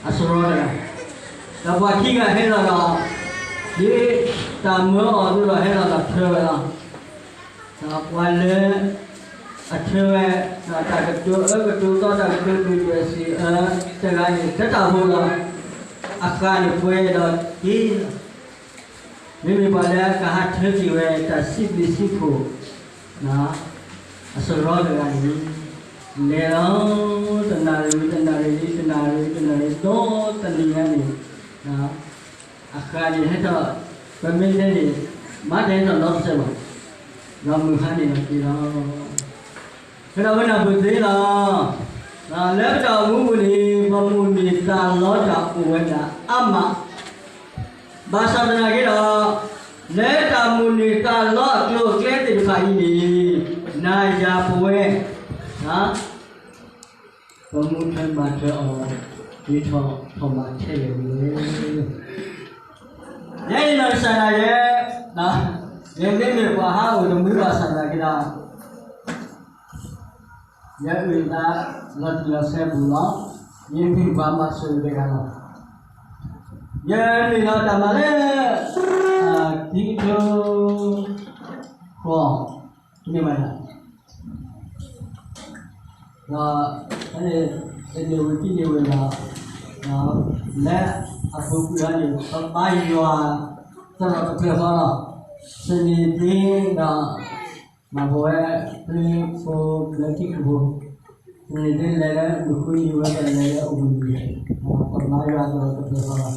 အစရီတဂၤ, ဒီးပှၤခံဂၤဟဲလီၤဒီး ဒ်တၢ်မၢအီၤအသိးဒီး ဟဲလီၤဒီးထၢဝဲလီၤ. ဒီးပှၤလၢ အထၢဝဲ ဒီးတၢ်ကတိၤအၢကတိၤသီ တၢ်ကတိၤဒုၣ်ဒွဲၣ်စံးအၢတဂၤန့ၣ် တတၢ်ဖိလီၤ. အဃၢ်န့ၣ်ပှဲၤဒီးက့ၤ မ့မ့ၢ်ပှၤလၢအကဟးထၢက့ၤဝဲတၢ်စံးဘျုးစံးဖှိၣ် အစရီတဂၤန့ၣ် လဲၤလီၤ တနၣ်ရံၣ်ဝံၤတနၣ်ရံၣ်လံ တနၣ်ရံၣ် တနၣ်ရံၣ် ဒီတနံၤညါန့ၣ် အဃၢ်န့ၣ်ဟဲထီၣ် ပမ့ၢ်တဲန့ၣ် မၤတဟဲထီၣ်နီတစဲးဘၣ်, ဒီးမုၢ်ဟါန့ၣ်ဒီးက့ၤလီၤ. ဖဲဒီးဝဲနၢ်ပၢၢ်သ့လီၤ. လၢပတၢ်အိၣ်မူပူၤန့ၣ် ပမိၣ်န့ၢ်သးလီတၢ်အိၣ်ဝဲဒၣ်အါမး, ဘၣ်ဆၣ်သနာ်က့ဒီး လၢတၢ်မိၣ်န့ၢ်သးလီအကျိၤအကျဲသ့ၣ်တဖၣ်အံၤန့ၣ် နၤယၤပဝဲ ပမူထွဲမၤထွဲအီၤ ဒ်ထီၣ်ထီၣ်ဘးထဲလဲၣ်ဝဲလဲၣ်. ယဲယနီၢ်ကစၢ်ဒၣ်ယဲ, ယမ့မ့ၢ်ပှၤဟးအိၣ်တမှံဘၣ်ဆၣ်သနာ်က့ဒီး ယအုၣ်သးလီၤတံၢ်လီၤဆဲးပူၤလီၤ. ယမ့ၢ်ပှၤမၤစၢၤတဂၤလီၤ. ယမ့ၢ်လီၤတၢ်မၤလၢ ခံကထိဃိး မ့ၢ်ဘၣ်ဒီး ဒီး တန့ၢ်ဝံၤခံန့ၢ်ဝံၤဒီး လၢအပူၤကွံာ်အီၤန့ၣ် ပဘါယွၤ သရိာ်တဖျၢၣ်ဃီလီၤ. စနေသ့ဒီး မၤပဝဲဖျ့ဖိလၢထံခိၣ်ဖိ, စနေသ့လဲၤလၢမုၢ်ဃုနံၤဝဲဒီးလဲၤလၢအဝံၤန့ၣ် ပဘါယွၤသရိာ်တဖျၢၣ်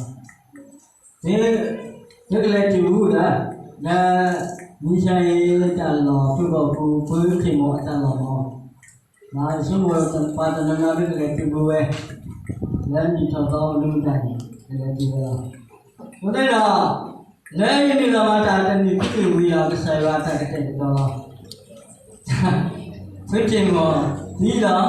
ဃီလီၤ. သုကလဲၤတုၤဝဲဒၣ် လၢ မံဆါအံၤတၢ်လီၢ်ဖုၣ်ဘီၣ်ပူၤ ဖုထံၣ်မီၢ်အတၢ်လီၢ်မီၢ်, ယဆိကမိၣ်ပှၤတနီၤနီၤဒုးကလဲၤတုၤဝဲ လၢနံၣ်ထီၣ်သီအနုၢ်မတၤန့ၣ် ကလဲၤတုၤဝဲလီၤ. အဃိသတးဒီး လၢယနုာ်လီၤမၤတၢ်တနံၣ်ခံနံၣ်ဝံၤဒီး ကစၢ်ယွၤအတၢ်ကတဲာ်ကတီၤလီၤ. ဖုထံၣ်မီၢ်သံလီၤ.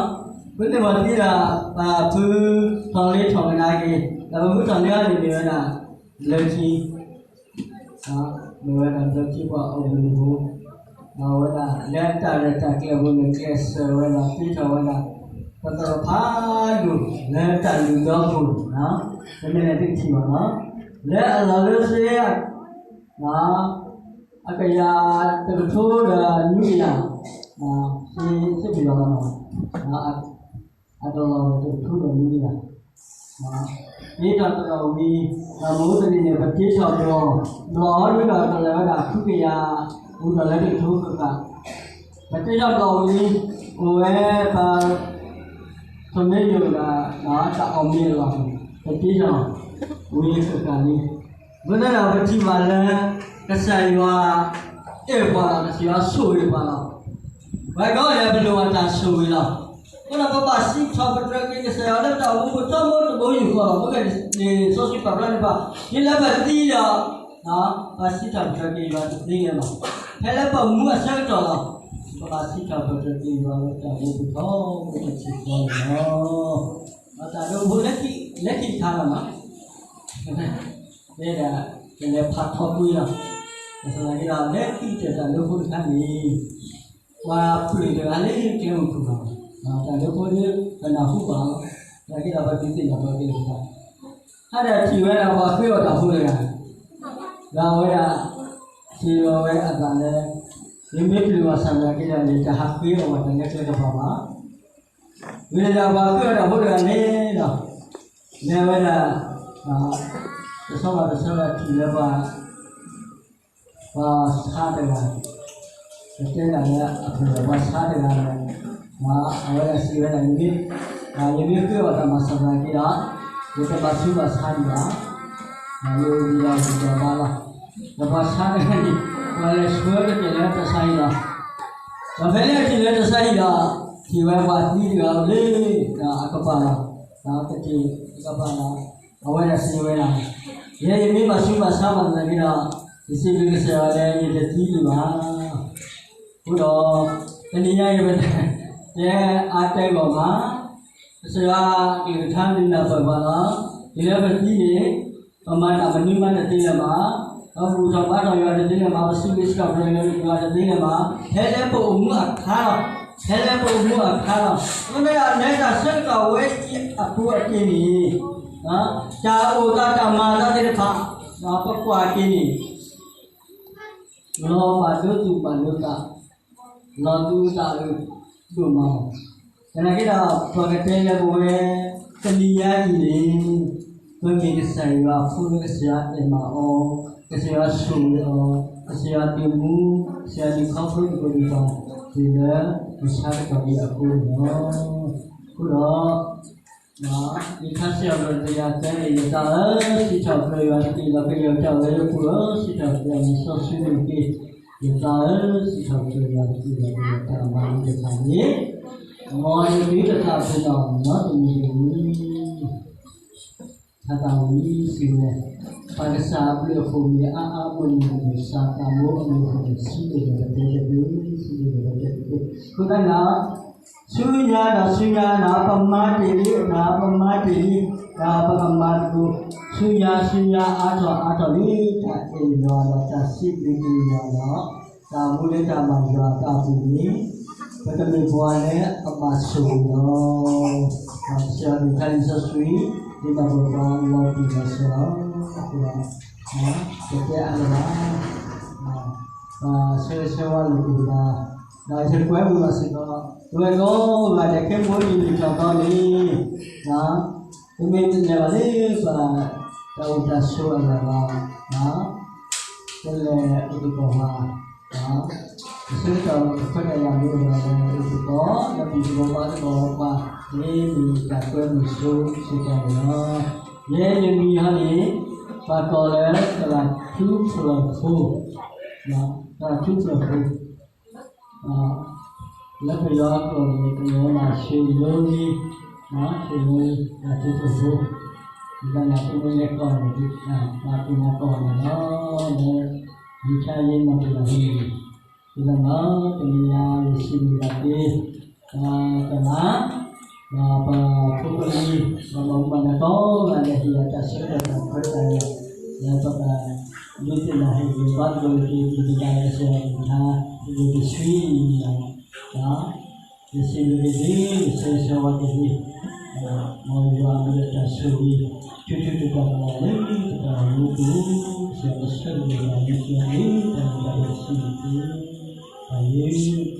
ဖုထံၣ်မီၢ်သံဒီး ပဖုထီၣ်လ့ထီၣ်ကဒါက့ၤ, ဒီးပဖုထီၣ်လ့အီၤန့ၣ်မ့ၢ်ဝဲဒၣ် လၢခံ မ့ၢ်ဝဲဒၣ်လၢခံပှၤအိၣ်မုာ်ဖိ, ဒီးအဝဲဒၣ်လၢတၢ်ရဲၣ်တၢ်ကျဲၤပူၤန့ၣ် ကျဲးစၢးဝဲဒၣ် သ့ထီၣ်ဝဲဒၣ် ပသရိာ်ဖးဒိၣ်လၢတၢ်လုၢ်ဒီပူၤ, ပမ့ၢ်လဲၤသ့ထံၣ်ဘၣ်လီၤ. လၢအလီၢ်လၢစ့ အကယၤတကထိဒီးနွံကယၤ, စ့စ့ပယီၤလီၤ, အတလီၢ်တကထိဒီးနွံကယၤ တ့ထီၣ်တလီၢ်ဝံၤ, ဒီးမ့ၢ်အိၣ်တနံၤန့ၣ် ပတ့ထီၣ်ဘျီၣ်, ဘျီၣ်ဟီဒုဒီးကလဲၤဝဲဒၣ် ဃုကယၤ, ဝံၤဒီးလၢတကထိဃၣ်ဃၣ်, ပတ့ထီၣ်ဘျီၣ်ဝံၤ, အိၣ်ဝဲပ ထမ့ယိၣ်ဒီး တၢ်အီၣ်မ့ၤအလီၢ်န့ၣ် ပတ့ထီၣ်ဝံၤဃၣ်ဃၣ်လံ. အဃိသတးဒီးပထံၣ်ဘၣ်လၢ ကစၢ်ယွၤအဲၣ်ပှၤဒီး ကစၢ်ယွၤဆိၣ်ဂ့ၤပှၤလီၤ. ပှၤကီၢ်န့ၣ် ပလိၣ်ဘၣ်တၢ်ဆိၣ်ဂ့ၤလီၤ. အဃိဒီးပဘၣ်စံးထီၣ်ပတြၢၤက့ၤကစၢ်ယွၤလၢပတၢ်အိၣ်မူပူၤ ထီဘိတဘိယူၢ်ဃီလီၤ. မ့ၢ်ကဲန့ၣ် စီဆှံပာ်ဖျါန့ၣ်ဘၣ် ဒ်လၢပသံဒီး ပဘၣ်စံးထီၣ်ပတြၢၤက့ၤယွၤတသ့လၢၤဘၣ်. ဖဲလၢပမူအဆၢကတီၢ်လီၤ. ပဘၣ်စံးထီၣ်ပတြၢၤက့ၤယွၤလၢတၢ်အိၣ်မူပူၤထီဘိတဆံးဃီန့ၣ်လီၤ. ဒီးတၢ်ဒိဖိလၢခံ လၢခံတခါလီၤနီၤ. ဖဲဒၣ် ကလဲၤဖးထီကွံာ်လီၤ. ဘၣ်ဆၣ်သနာ်က့ဒီး လၢခံကတၢၢ်တၢ်ဒိဖိတခါန့ၣ် ပှၤပျုၢ်တဂၤလၢကျဲမုၢ်ပူၤလီၤ. တၢ်ဒိဖိဒ်ပနၢ်ဟူဘၣ်လီၤ. သနာ်က့ဒီး ပဒုးသ့ၣ်ညါပှၤကလုာ်တဖၣ် ဟဲဒၣ်ထံၣ်ဝဲဒၣ်ပှၤဃ့အီၣ်တၢ်ဖိတဂၤ, ဒီးအဝဲဒၣ် စံးလီၤဝဲအသးလၢ ယမ့ၢ်ပျုၢ်ဘၣ်ဆၣ်သနာ်က့ဒီးန့ၣ် တဟးဃ့အီၣ်ဘၣ်တၢ်လၢကျဲကပၤဘၣ်. ဝံၤန့ၣ်ဒီးပှၤဃ့အီၣ်တၢ်ဖိတဂၤန့ၣ်ဒီး လဲၤဝဲဒၣ် တဆီဘၣ်တဆီဒီးထံၣ်လၢပှၤ ပှၤဆါတဂၤ, ပတဲဒၣ်လၢအပျဲၢ်ပှၤဆါတဂၤဒီး အဝဲဒၣ်စံးဝဲဒၣ် ယမ့ၢ် ယမ့ၢ်ဃ့အီၣ်တၢ်မၤဆၣ်သနာ်က့ဒီး ယတဘၣ်ဆူးဘၣ်ဆါဒံးဘၣ်, ယအိၣ်ဒီးယတၢ်ဘါလီၤ. ဒီးပှၤဆါတဂၤန့ၣ် ပှၤလဲၤဆှၢတက့ၢ်လၢတၢ်ဆါဟံၣ်လီၤ. ဒီးဖဲလဲၣ်ထံၣ်လၢတၢ်ဆါဟံၣ်ဒီး ထံၣ်ဝဲပှၤသံတဂၤအိၣ်လၢ အကပၤလီၤ. ဒီးကတ့ၢ်ကပၤလီၤ. အဝဲဒၣ်စံးဝဲဒၣ်, ယဲယမ့ၢ်ဘၣ်ဆူးဘၣ်ဆါမၤသနာ်က့ဒီး ယစံးဘျုးကစၢ်ယွၤလၢယတသံဒံးဘၣ်. အဃိဒီး တနံၤညါအံၤ ပတဲအါတဲဂီၢ်မး, ကစၢ်ယွၤအကလုၢ်ကထါမ့ၢ်နၢ်ပၢၢ်ပှၤလီၤ. တုၤလၢပသံန့ၣ် ပမၤတၢ်မနုၤမးတသ့လၢၤဘၣ်, ပဘူၣ်ထီၣ်ဘါထီၣ်ယွၤတသ့လၢၤဘၣ်, ပစံးဘျုးစံးထီၣ်ပတြၢၤယွၤတသ့လၢၤဘၣ်, ဖဲလၢပအိၣ်မူအခါလီၤ. ဖဲလၢပအိၣ်မူအခါလီၤ. အဃိန့ၣ်ဒီး လၢတၢ်ဆၢကတီၢ်ဝဲအံၤအပူၤအက့ၢ်န့ၣ်, တၢ်အိၣ်သးတၢ်မၤအသးသ့ၣ်တဖၣ်, ပကွၢ်က့ၤန့ၣ်, လီၤဘၣ်ဒိသူၣ်ဘၣ်ဒိသး, လီၤသူၣ်အုးသးအုးဒိၣ်မးလီၤ. သနာ်က့ဒီး ပကတဲလၢပဝဲ တနံၤညါအံၤန့ၣ်, ပမ့ၢ်ကစၢ်ယွၤအဖိလၢကစၢ်ယွၤအဲၣ်မးအီၤ, ကစၢ်ယွၤဆိၣ်ဂ့ၤအီၤ, ကစၢ်ယွၤဒုးမူ, ကစၢ်ယွၤဒုးခီဖျိသကိးဒံးပှၤ တုၤလၢမုၢ်ဆါတကတီၢ်အံၤအဃိန့ၣ်လီၤ. အဃိဒီး လံာ်ထါစံးထီၣ်ပတြၢၤတကယၤသၢန့ၣ်, ယသးဧၢ, စံးထီၣ်ပတြၢၤယွၤတက့ၢ်. လီၤကယီၢ်တၢ်ဝဲလၢပူၤဧၢ, စံးထီၣ်ပတြၢၤလံာ်စီဆှံန့ၣ်တက့ၢ်. ယသးဧၢ, စံးထီၣ်ပတြၢၤယွၤတက့ၢ်. လီၤကယီၢ်တၢ်မၤလၢယသးန့ၣ်, မ်ယကဒုးတသးပ့ၤနီၣ်နီတမံၤတဂ့ၤ. ထါသးဝံၣ်စံးဝဲ, ပၢ်ကစၢ်အဘျုးအဖှိၣ်မ့ၢ်အါအါ မုၢ်မုၢ်မ့ၢ်မုၢ်မ့ၢ် စၢ်သးမိအဘျုးအဖှိၣ်န့ၣ် ဆံးဒိၣ်ဒီးပတဲတသ့, ဆံးဒိၣ်ဒီးပတဲတသ့. အဃိသတးန့ၣ်, ဆူညါဒီးဆူညါန့ၣ် ပမၤတ့ၢ်လံန့ၣ်, ပမၤတ့ၢ်လံ, ဒီးပကမၤသကိး, ဆူညါဆူညါအါထီၣ်အါထီၣ်လံ, တၢ်အဲၣ်ယွၤဒီးတၢ်စံးဘျုးက့ၤယွၤဒီး တၢ်မူလၢတၢ်ဘၣ်ယွၤအသးအပူၤန့ၣ်, ပကမ့ၢ်ပှၤလၢအဘၣ်ဆိၣ်ဂ့ၤလီၤ. ဒီးကစၢ်ယွၤန့ၣ်တၢ်လံာ်စီဆှံ, ဒ်န့ၣ်ပပှၤလီၤတံၢ်လီၤဆဲးလီၤ. အဃိဒီး ပတဲအါလၢၤဘၣ်, ပဆၢဂ့ၤဆၢဝါလိာ်က့ၤပသး, ဒီးယကွဲမုာ်ဘၣ်စ့ၢ်ကီး, ပဝဲကိးဂၤဒဲးခဲမုၢ်အိၣ်တနံၤထီၣ်သီန့ၣ်, ပမ့ၢ်တလဲၤဘၣ်လၢပှၤတၢ်အိၣ်တၢ်ဆိးအလီၢ်ဘၣ်, ပလဲၤအိၣ်သကိးပှၤ, အဆၢကတီၢ်န့ၣ် ပခွဲးတၢ်ယာ်မ့ၢ်အိၣ်ဒီး လဲၤအိၣ်သကိး ဒီးပံၤသကိးဘါသကိးပှၤ, မ့ၢ်မ့ၢ်တၢ်ကွဲမုာ်ဆိဆံးတၢ်န့ၣ်လီၤ. ယဲယမံၤဟီန့ၣ်, ပှၤကိးလၢတၢ်ထူဖျၢၣ်ဖိ, တၢ်ထူဖျၢၣ်ဖိ လၢပယီၤကျိာ်န့ၣ် ကလဲၤဝဲဒၣ် ရွှေလင်း, ရွှေလင်း, တၢ်ထူဖျၢၣ်ဖိ, ဒ်သိးန့ၣ် ပမ့ၢ်လဲၤကိးန့ၣ် ပှၤက့ၤနၤကိးန့ၣ်လီၤ. လၢ ယံၤခါယဲနီၢ်ကစၢ်န့ၣ်, ဒ်သိးန့ၣ် တနံၤညါယစံးဘျုးဘၣ်က့ၤ တလါ, ဒီးပဖိပလံၤ, ဒီးပမိၢ်ပၢ်ကိးဂၤဒဲး ဟ့ၣ်ယၤတၢ်ဆၢကတီၢ်တၢ်ခွဲးတၢ်ယာ်, လၢပကဒုးသ့ၣ်နီၣ်ဟ့ၣ်ဂ့ၤဘါသကိးလိာ်က့ၤ တံၤသကိးလၢကစၢ်ယွၤအကလုၢ်ကထါ, တၢ်ဆှံန့ၣ်လီၤ. ဒီး ယစံးဘျုးက့ၤသု, ယဆၢဂ့ၤဆၢဝါက့ၤသု, မ်ယွၤအဘျုးအတၢ်ဆိၣ်ဂ့ၤ ထူထူတီတီကလီၤလၢပတၢ်အိၣ်မူပူၤ, ကစၢ်ယွၤကဆၢထၢၣ်က့ၤပှၤလၢသုအမံၤ, တၢ်မ့ၢ်တၢ်ဘၣ်တဆံးန့ၣ်တက့ၢ်. တၢ်ဘျုး